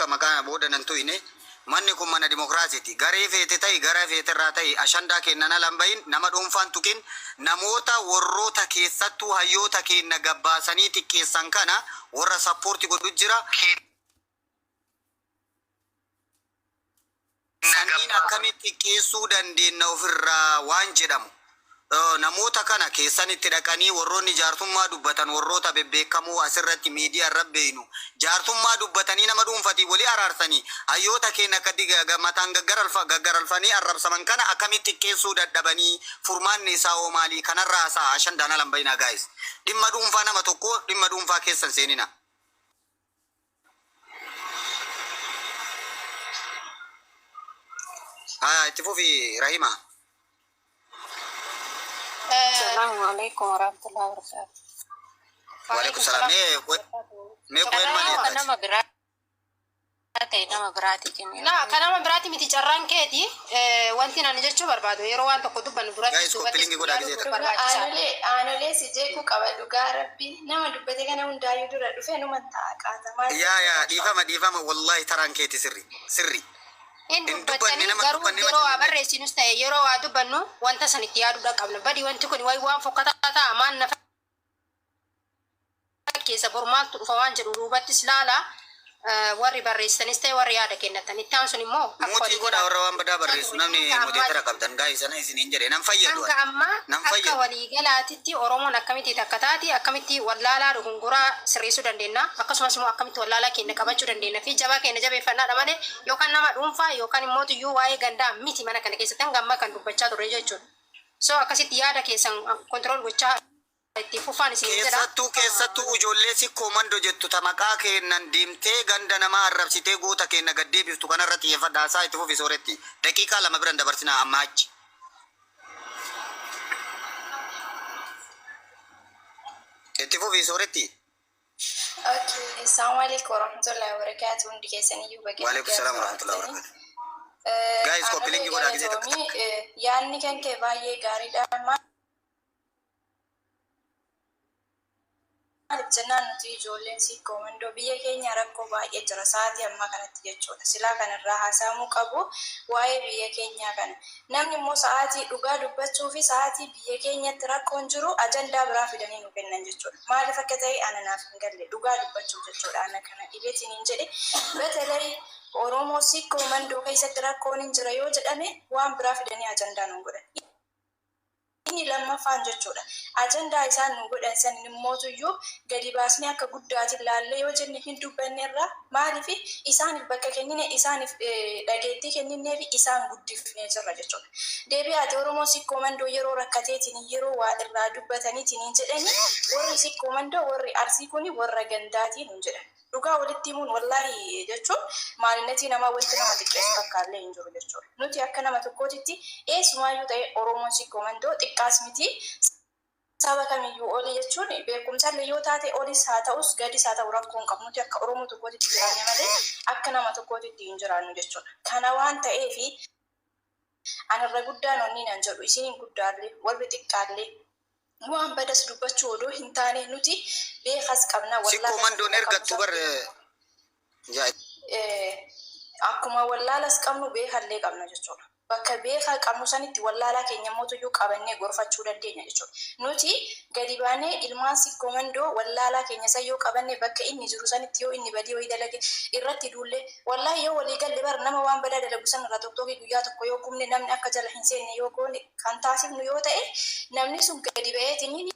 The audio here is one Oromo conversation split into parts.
Akka maqaa booda nan tuyne. Manni kun mana dimokiraasiiti. Garee feete ta'i, gara feete irraa ta'i, ashandaa keennan ala hin bahin, nama dhuunfaan tuqin, namoota warroota keessattuu hayyoota keenna gabbaasanii xiqqeessan kana warra support godhu jira. Sanniin akkamitti xiqqeessuu dandeenna ofirraa waan jedhamu. Namoota kana keessan itti dhaqanii warroonni jaartummaa dubbatan warroota bebbeekamoo asirratti miidiyaa irra beeynu jaartummaa dubbatanii nama dhuunfatiin wali araarsanii hayyoota keenya akka mataan gaggaralfanii arrabsaman kana akkamitti xiqqeessuu dadhabanii, furmaanni isaa hoo maalii, kanarraa haasa'a. Ashandaan ala hin bayinaa, guys. Dhimma dhuunfaa nama tokkoo, dhimma dhuunfaa keessan seenina. Haya, itti fufi, Rahima. Assalamu alaikum warahmatullahi wabarakatuh. Waalaikum salaam. Mee qo'een maali Carraa jettaati? Nama biraa ta'e nama biraati kennu. Na kan nama biraati miti, carraan keeti. Wanti ani jechuu barbaadu, yeroo waan tokko dubbannu duratti Guys, duubattis copy link godhaa gisee yaaduun takka. barbaachisaadha. Aanolee aanolee si jeequu qaba, dhugaa rabbi nama dubbate kana hundaayyuu dura dhufe numan ta'a qaata maal. Yaa, dhiifama, dhiifama, wallahi taraan keeti, sirri sirri. Hin Hin dubbanne dubbattanii nama garuu dubbanne yeroo waa malee. barreessinus ta'e yeroo waa dubbannu wanta san itti yaaduudha qabna. Badi wanti kun wayi waan fokkataa ta'a, maal na fakkeessa, bor maaltu dhufa waan jedhu duubattis laala. Warri barreessanis ta'e warri yaada kennatan itti aansun immoo akka Mute godhaa warra waan badaa barreessu, namni moderator qabdan gaa'ii sana isiniin jedhe nan fayyadu. Hanga ammaa Nan akka fayyadu. waliigalaatitti Oromoon akkamitti takka taati, akkamitti wallaalaa dogongoraa sirreessuu dandeenya, akkasumas immoo akkamitti wallaalaa keenya qabachuu dandeenya fi jabaa keenya jabeeffannaadha malee yookaan nama dhuunfaa yookaan immoo tuyyuu waa'ee gandaa miti mana kana keessatti hanga ammaa kan dubbachaa turre jechuudha. So akkasitti yaada keessan control gochaa itti fufaan isin jedha. Keessattuu ijoollee Sikkoo Mando jettu ta maqaa keennan deemtee ganda namaa arrabsitee goota keenna gad deebiftu kanarra xiyyeeffadha. Haasaa itti fufi, sooretti. Daqiiqaa 2 biran dabarsinaa amma achi. Itti fufi, sooretti. Okay, assalamu alaikum warahmatullahi wabarakatuh. Hundi keessaniyyuu baga Waalaikum salaam warahmatullahi wabarakatuh. Guys, copy link godhaa gisee takka takka. Yaadni kan kee baay'ee gaariidha. Maaliif jennaan, nuti ijoolleen Sikkoo Mandoo biyya keenya rakkoo baay'ee jira sa'aatii ammaa kanatti jechuudha. Silaa kanarraa haasa'amuu qabu waa'ee biyya keenyaa kana. Namni immoo sa'aatii dhugaa dubbachuu fi sa'aatii biyya keenyatti rakkoon jiru ajandaa biraa fidanii nu kennan jechuudha. Maaliif akka ta'e ana naaf hin galle, dhugaa dubbachuuf jechuudha. Ana kana dhibeetiin hin jedhe, በተለይ Oromoo Sikkoo Mandoo keessatti rakkoon hin jira yoo jedhame waan biraa fidanii ajandaa nu godhan. Inni lammaffaan jechuudha. Ajandaa isaan nu godhan sanin immootuyyuu gadi baasnee akka guddaatiin laallee yoo jenne hin dubbanne irraa, maaliif isaaniif bakka kennine, isaaniif dhageettii kenninnee fi isaan guddifnee jirra jechuudha. Deebi'aati, Oromoo Sikkoo Mandoo yeroo rakkateetiin yeroo waa irraa dubbataniitiin hin jedhani, warri Sikkoo Mandoo, warri Arsii kuni warra gandaatiin hin jedhan. Dhugaa walitti himuun, wallaahi jechuun maalinnatii namaa wanti nama xiqqeessu takkaallee hin jiru jechuudha. Nuti akka nama tokkootitti eessumaayyuu ta'e Oromoon Sikkoo Mandoo xiqqaas miti, saba kamiyyuu oli jechuun beekumsallee yoo taate olis haa ta'us gadis haa ta'u rakkoo hin qabu. Nuti akka Oromoo tokkootitti jiraanne malee akka nama tokkootitti hin jiraannu jechuudha. Kana waan ta'eefi anirra guddaan onni nan jedhu, isiniin guddaallee warri xiqqaallee waan badas dubbachuu odoo hin taane, nuti beekas qabna. Sikkoo Mandoon ergattu bar yaa. Akkuma wallaalas qabnu beekallee qabna jechuudha. Bakka beekaa qabnu sanitti wallaalaa keenya mootuyyuu qabannee gorfachuu dandeenya jechuudha. Nuti gadi baanee ilmaan Sikkoo Mandoo wallaalaa keenya san yoo qabanne, bakka inni jiru sanitti yoo inni badii wayii dalage irratti duulle, wallaahi yoo walii galle bar nama waan badaa dalagu san irraa tokkookii guyyaa tokko yoo gubne, namni akka jala hin seenne yoo goone, kan taasifnu yoo ta'e, namni sun gadi ba'eetiniin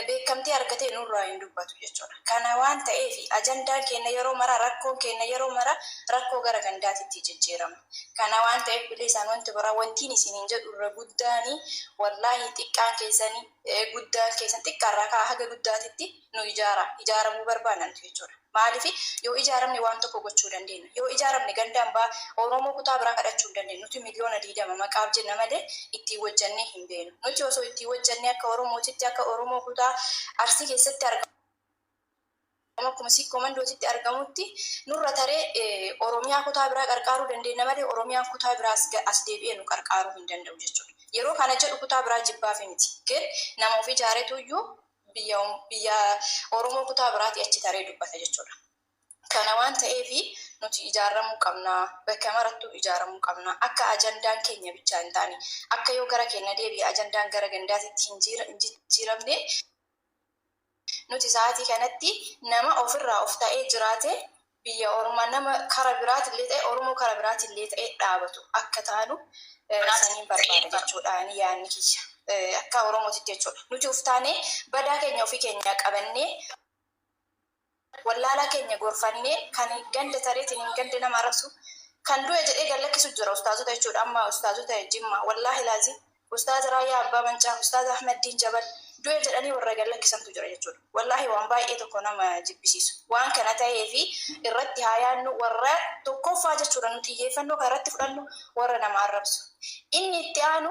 beekamtii argatee nurraa hin dubbatu jechuudha. Kana waan ta'eef ajandaan keenya yeroo mara, rakkoon keenya yeroo mara rakkoo gara gandaatitti jijjiirama. Kana waan ta'eef bilisaan wanti biraa wantiin isiniin jedhu irra guddaanii, wallaahi xiqqaan keessanii guddaan keessan xiqqaarraa ka'a haga guddaatitti nu ijaara, ijaaramuu barbaanna nuti jechuudha. Maaliif, yoo ijaaramne waan tokko gochuu dandeenya. Yoo ijaaramne gandaan baa Oromoo kutaa biraa kadhachuu hin dandeenyu. Nuti miliyoona 20 maqaaf jenna malee ittiin hojjannee hin beeknu. Nuti osoo ittiin hojjannee akka Oromootitti, akka Oromoo kutaa Arsii keessatti argamu, akkuma Sikkoo Mandootitti argamutti, nurra taree Oromiyaa kutaa biraa qarqaaruu dandeenya malee Oromiyaan kutaa biraa as deebi'ee nu qarqaaruu hin danda'u jechuudha. Yeroo kana jedhu kutaa biraa jibbaafi miti. ግን nama of ijaaretu iyyuu Biyya biyya Oromoo kutaa biraatii achi taree dubbata jechuudha. Kana waan ta'eef nuti ijaaramuu qabna. Bakka marattuu ijaaramuu qabna. Akka ajandaan keenya bichaa hin taane, akka yoo gara keenya deebi'e ajandaan gara gandaatitti hin jijjiiramne, nuti sa'aatii kanatti nama ofirraa of ta'ee jiraate, biyya ormaa nama kara biraatillee ta'e, Oromoo kara biraatillee ta'e dhaabatu akka taanu saniin barbaada jechuudha ani yaadni kiyya. Akka Oromootitti jechuudha. Nuti of taanee badaa keenya ofii keenya qabannee, wallaalaa keenya gorfannee, kan ganda tareetiin hin ganda nama arrabsu, kan du'e jedhee gallakkisu jira ustaazota jechuudha. Amma ustaazota Jimmaa, wallaahi laazim, Ustaaza Raayyaa Abbaa Mancaa, Ustaaza Ahmaddiin Jabal du'e jedhanii warra gallakkisantu jira jechuudha. Wallaahi waan baay'ee tokko nama jibbisiisu. Waan kana ta'ee fi irratti haa yaadnu. Warra tokkoffaa jechuudha nu xiyyeeffannoo kan irratti fudhannu warra nama arrabsu. Inni itti aanu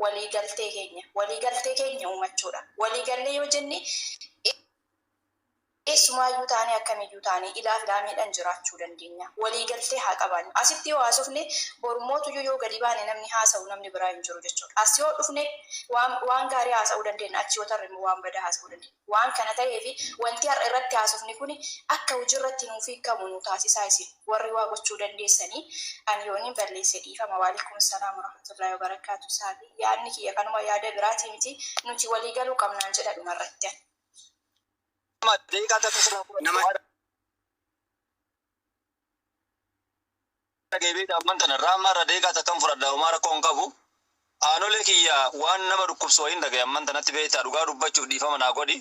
waliigaltee keenya. Waliigaltee keenya uumachuudha. Waliigallee yoo jenne, eessumaayyuu taanee, akkamiyyuu taanee, ilaaf ilaameedhaan jiraachuu dandeenya. Waliigaltee haa qabaannu. Asitti yoo haasofne, bormootuyyuu yoo gadi baane namni haasa'u namni biraa hin jiru jechuudha. As yoo dhufne waan gaarii haasa'uu dandeenya. Achi yoo tarre immoo waan badaa haasa'uu dandeenya. Waan kana ta'eef wanti har'a irratti haasofne kuni akka hojiirratti nuuf hiikamu nu taasisaa isin warri waa gochuu dandeessanii. Ani yooniin balleesse dhiifama. Waalaikum salaam warahmatullahi wabarakaatu. Saabi yaadni kiyya kanuma, yaada biraatii miti. Nuti waliigaluu qabnaan jedha dhumarratti. Daqiiqaa takka sirraa Nama dhageebee amman tana irraa amma irra daqiiqaa takkan fudhadha, homaa rakkoo hin qabu. Aanolee kiyya, waan nama dhukkubsu wayiin dhagaye amman tanatti, beektaa, dhugaa dubbachuuf dhiifama naa godhi.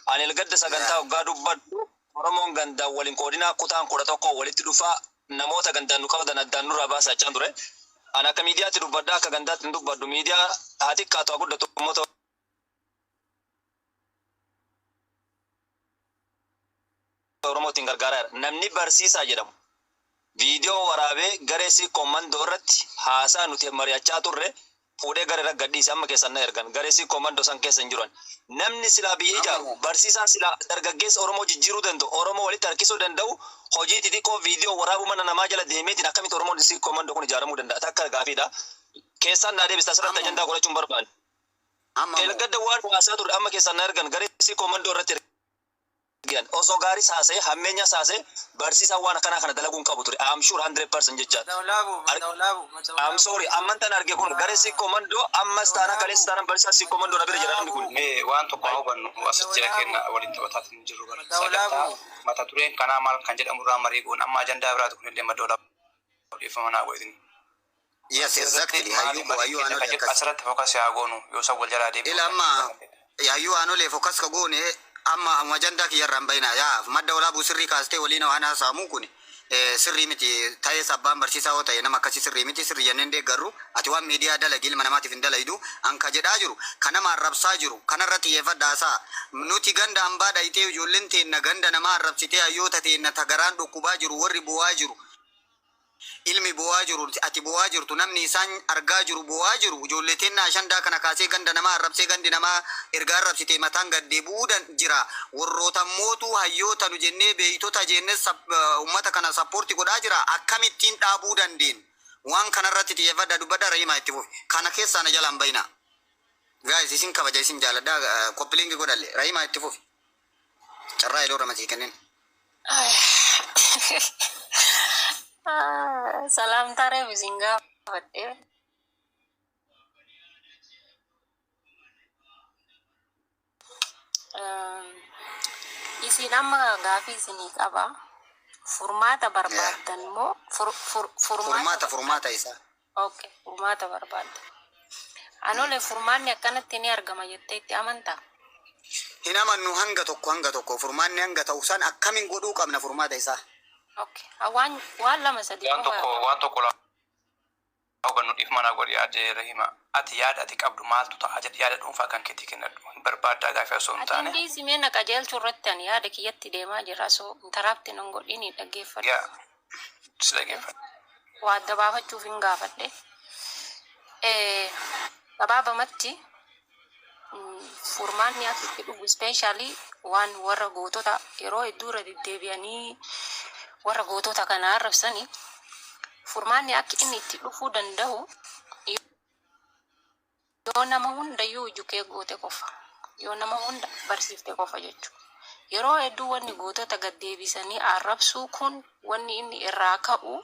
Ani elgadda sagantaa hoggaa dubbadhu, Oromoon gandaan waliin qoodinaa, kutaan 11 walitti dhufaa, namoota gandaan nu qabdan addaan nurraa baasaa jechaan ture. Ani akka miidiyaatti dubbadha, akka gandaatti hin dubbadhu. Miidiyaa haa xiqqaatu haa guddatu, uummata Oromootiin gargaaraa jira. Namni barsiisaa jedhamu viidiyoo waraabee garee Siikoo Mandoo irratti haasaa nuti mari'achaa turre fuudhee gara irra gadhiise. Amma keessan na ergan, garee Siikoo Mandoo san keessa hin jiran. Namni silaa biyya ijaaru, barsiisaan silaa dargaggeessa Oromoo jijjiiruu danda'u, Oromoo walitti harkisuu danda'u, hojii xixiqqoo viidiyoo waraabuu mana namaa jala deemeetiin akkamitti Oromoon Siikoo Mandoo kun ijaaramuu danda'a? Takka gaafiidha. Keessaan naa deebista, asirratti ajandaa godhachuun barbaanne. Amma moo Elgadda waan haasaa turre amma keessan na ergan, garee Siikoo Mandoo irratti ergan. Osoo gaarii saasee hammeenya saasee, barsiisaan waan akkanaa kana dalaguun qabu ture. I'm sure 100% jechaadha. I'm sorry, amman tan arge kun garee Siikoo Mandoo ammas taana kaleessa taana barsiisaa Siikoo Mandoo na bira jira namni kun. Mee waan tokko haa hubannu, asitti jira kenna waliin taphataatiin jiru bara. Sagantaa mata dureen kanaa maal kan jedhamu irraa marii goon, amma ajandaa biraati kun illee madda odeeffama naa godhin. Yes, exactly. Hayyuu koo, hayyuu kan aanolee jedhu akkas. Asirratti focus haa goonu, yoo san wal jalaa deebi'u. Ila amma hayyuu aanolee focus ka goone, amma amma ajandaa kiyyarraa hin bayinaa. Yaa Madda Walaabuu, sirrii kaastee waliin waan haasa'amu kun sirrii miti. Ta'ees abbaan barsiisaa yoo ta'e nama akkasii sirrii miti, sirrii jenneen deeggarru. Ati waan miidiyaa dalagi, ilma namaatiif hin dalaydu. An ka jedhaa jiru ka nama arrabsaa jiru kanarra xiyyeeffadha haasa'a. Nuti ganda hambaa dhayitee, ijoolleen teenna ganda nama arrabsitee, hayyoota teenna ta garaan dhukkubaa jiru, warri bu'aa jiru, ilmi bu'aa jiru, ati bu'aa jirtu, namni isaan argaa jiru bu'aa jiru, ijoollee teennaa ashandaa kana kaasee ganda namaa arrabsee, gandi namaa erga arrabsite mataan gad deebi'uu jira. Warroota mootuu hayyoota nu jennee, beeytota jennee ummata kana support godhaa jira, akkamittiin dhaabuu dandeenya? Waan kanarratti xiyyeeffadha dubbadha. Rahimaa, itti fufi. Kana keessaa na jalaan bayinaa. Guys, isin kabaja, isin jaaladha. Copy link godhalle. Rahimaa, itti fufi. Carraa yeroo ramasii kennin. Salaamtaa reefu isin gaafadhe. Isin amma gaafii isinii qaba. Furmaata barbaaddan moo furmaata Furmaata, furmaata isaa. Okay, furmaata barbaadda. Anolee, furmaanni akkanatti ni argama jettee itti amantaa? Hin amannu hanga tokko, hanga tokko furmaanni hanga ta'u san akkamiin godhuu qabna furmaata isaa? Okay, waan lama sadii Waan qofa. tokko, waan tokko lama hubannu, dhiifama naa godhi yaadee Rahima. Ati yaada ati qabdu maaltu ta'a jedhi, yaada dhuunfaa kan keetii kennadhu. Hin barbaaddaa gaafii osoo hin Ati taane. hundi simee na qajeelchuu irratti ani yaada kiyyatti deemaa jira. So interrupt nan godhini, dhaggeeffadhu. Yaa si dhaggeeffadha. Waa adda baafachuuf hin gaafadhe. Gabaabamatti furmaanni akka itti dhufu, especially waan warra gootota yeroo hedduu irra deddeebi'anii warra gootota kana arrabsanii, furmaanni akka inni itti dhufuu danda'u yoo nama hundayyuu ijukee goote qofa. Yoo nama hunda barsiifte qofa jechuudha. Yeroo hedduu wanni gootota gad deebisanii arrabsuu kun wanni inni irraa ka'u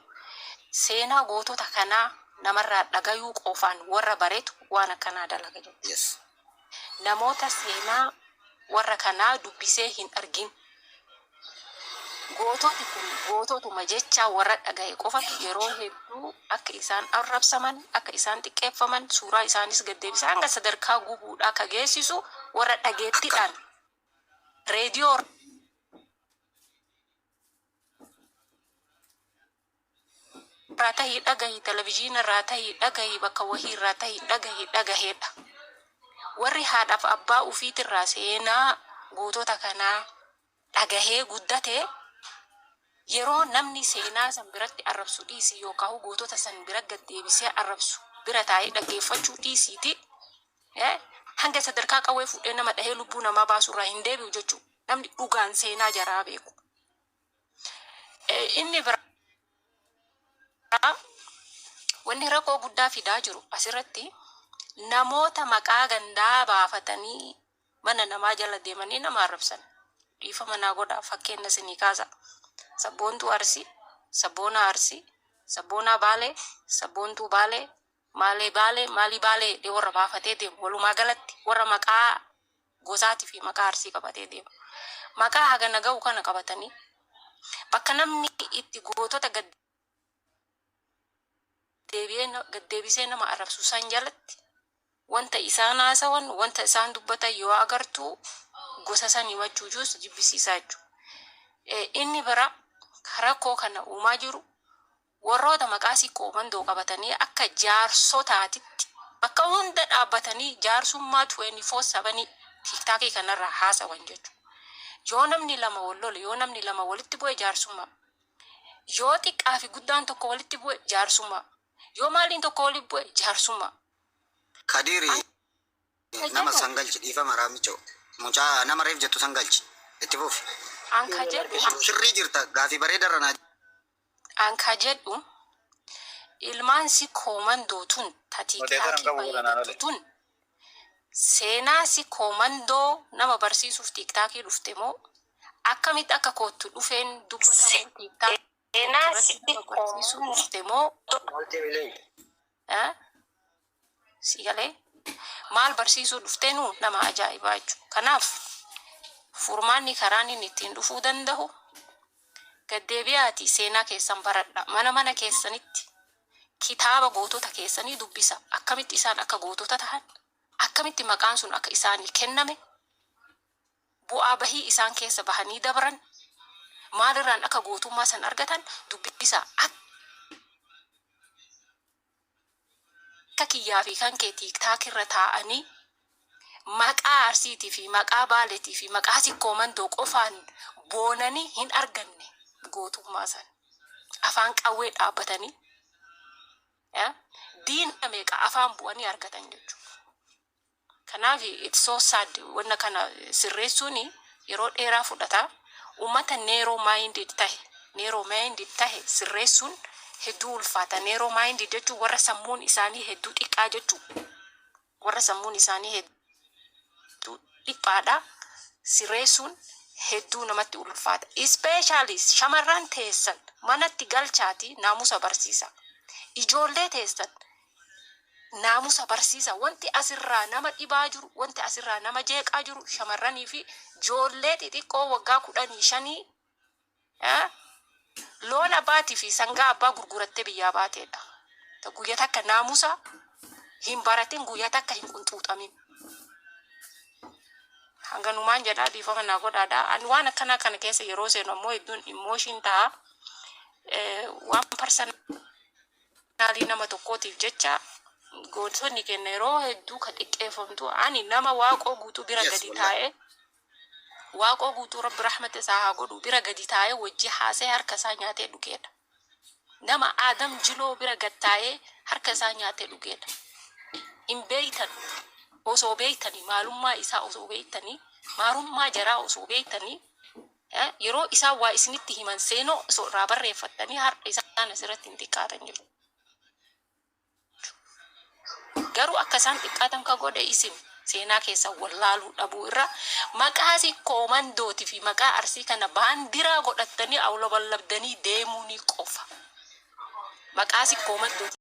seenaa gootota kanaa namarraa dhagayuu qofaan warra baretu waan akkanaa dalaga jechuudha. Namoota seenaa warra kanaa dubbisee hin argin. Goototi kun goototuma jecha warra dhagaye qofatu yeroo hedduu akka isaan arrabsaman, akka isaan xiqqeeffaman, suuraa isaanis gad deebisan hanga sadarkaa gubuudhaa ka geessisu warra dhageettiidhaan reediyoo irraa tahii dhagahi, televizyiina irraa tahii dhagahi, bakka wahii irraa tahii dhagahi dhagaheedha. Warri haadhaaf abbaa ufiitirraa seenaa gootota kanaa dhagahee guddate, yeroo namni seenaa san biratti arrabsu dhiisi yookaan gootota san bira gad deebisee arrabsu bira taa'ee dhaggeeffachuu dhiisiiti, hanga sadarkaa qawwee fuudhee nama dhahee lubbuu namaa baasurraa hin deebi'u jechuudha. Namni dhugaan seenaa jaraa beeku. Inni biraa wanni rakkoo guddaa fidaa jiru asirratti namoota maqaa gandaa baafatanii mana namaa jala deemanii nama arrabsan. Dhiifama naa godhaa, fakkeenya isinii kaasa. Sabboontuu Arsii, Sabboonaa Arsii, Sabboonaa Baalee, Sabboontuu Baalee, Maalee Baalee, Maalii Baalee jedhee warra baafatee deemu, walumaa galatti warra maqaa gosaatii fi maqaa Arsii qabatee deemu. Maqaa hagana ga'u kana qabatanii bakka namni itti gootota gad deebisee nama arrabsu san jalatti wanta isaan haasawan, wanta isaan dubbatan yoo agartu gosa san himachuu jirus jibbisiisaa jechuudha. Inni bira rakkoo kana uumaa jiru warroota maqaa Sikkoo Mandoo qabatanii akka jaarsotaatitti bakka hunda dhaabbatanii jaarsummaa 24/7 TikTokii kanarraa haasawan jechuudha. Yoo namni lama wal lole, yoo namni lama walitti bu'e jaarsummaa. Yoo xiqqaa fi guddaan tokko walitti bu'e jaarsummaa. Yoo maaliin tokko walitti bu'e jaarsummaa. Kadiri, nama sangalchi, dhiifama raamicho. Mucaa nama reef jettu sangalchi. Itti fufi. Anka jedhu Sirrii jirta, gaafii bareedarra naa. Anka jedhu ilmaan Sikkoo Mandoo tun ta Odeessan TikTokii qabu godhanaan fayyadamtu ole. tun seenaa Sikkoo Mandoo nama barsiisuuf TikTokii dhufte moo akkamitti akka koottu dhufeen dubbatamu TikTokii irratti nama barsiisuu dhufte moo, si galee, maal barsiisuu dhufteenu nama ajaa'ibaa jechuudha. Kanaaf furmaanni karaan inni ittiin dhufuu danda'u, gaddeebi'aati seenaa keessan baradha. Mana mana keessanitti kitaaba gootota keessanii dubbisa. Akkamitti isaan akka gootota ta'an, akkamitti maqaan sun akka isaanii kenname, bu'aa bahii isaan keessa bahanii dabran, maalirraan akka gootummaa san argatan dubbisa. Akka kiyyaa fi kan kee TikTok irra taa'anii maqaa Arsiitii fi maqaa Baaleetii fi maqaa Sikkoo Mandoo qofaan boonanii hin arganne gootummaa san. Afaan qawwee dhaabbatanii diina meeqa afaan bu'anii argatan jechuudha. Kanaaf it's so sad, wanna kana sirreessuun yeroo dheeraa fudhata. Uummata narrow minded tahe, narrow minded tahe sirreessuun hedduu ulfaata. Narrow minded jechuun warra sammuun isaanii hedduu xiqqaa jechuudha. Warra sammuun isaanii hedduu dhiphaadha. Sirreessuun hedduu namatti ulfaata. Especially shamarran teessan manatti galchaati naamusa barsiisa. Ijoollee teessan naamusa barsiisa. Wanti asirraa nama dhibaa jiru, wanti asirraa nama jeeqaa jiru shamarranii fi ijoollee xixiqqoo waggaa 15 loon abbaatii fi sangaa abbaa gurgurattee biyyaa baateedha. Guyyaa takka naamusa hin baratin, guyyaa takka hin qunxuuxamin. Hanganumaan jedhaa, dhiifama naa godhaadha. Ani waan akkanaa kana keessa yeroo seenu ammoo hedduun emotion ta'a. Waan personalii nama tokkootiif jecha gootonni keenya yeroo hedduu ka xiqqeeffamtu, ani nama Waaqoo Guutuu bira gadi taa'ee, Waaqoo Guutuu Rabbi rahmata isaa haa godhu bira gadi taa'ee wajji haasee harka isaa nyaatee dhugeedha. Nama Aadam Jiloo bira gad taa'ee harka isaa nyaatee dhugeedha. Hin beeytan, osoo beeytanii, maalummaa isaa osoo beeytanii, maalummaa jaraa osoo beeytanii, yeroo isaan waa isinitti himan seenoo osoo irraa barreeffattanii har'a isaan asirratti hin xiqqaatan jiru. Garuu akka isaan xiqqaatan ka godhe isin. Seenaa keessa wallaaluu dhabuu irra maqaa Sikkoo Mandootii fi maqaa Arsii kana baandiraa godhattanii awlaballabdanii deemuu ni qofa. Maqaa Sikkoo Mandooti.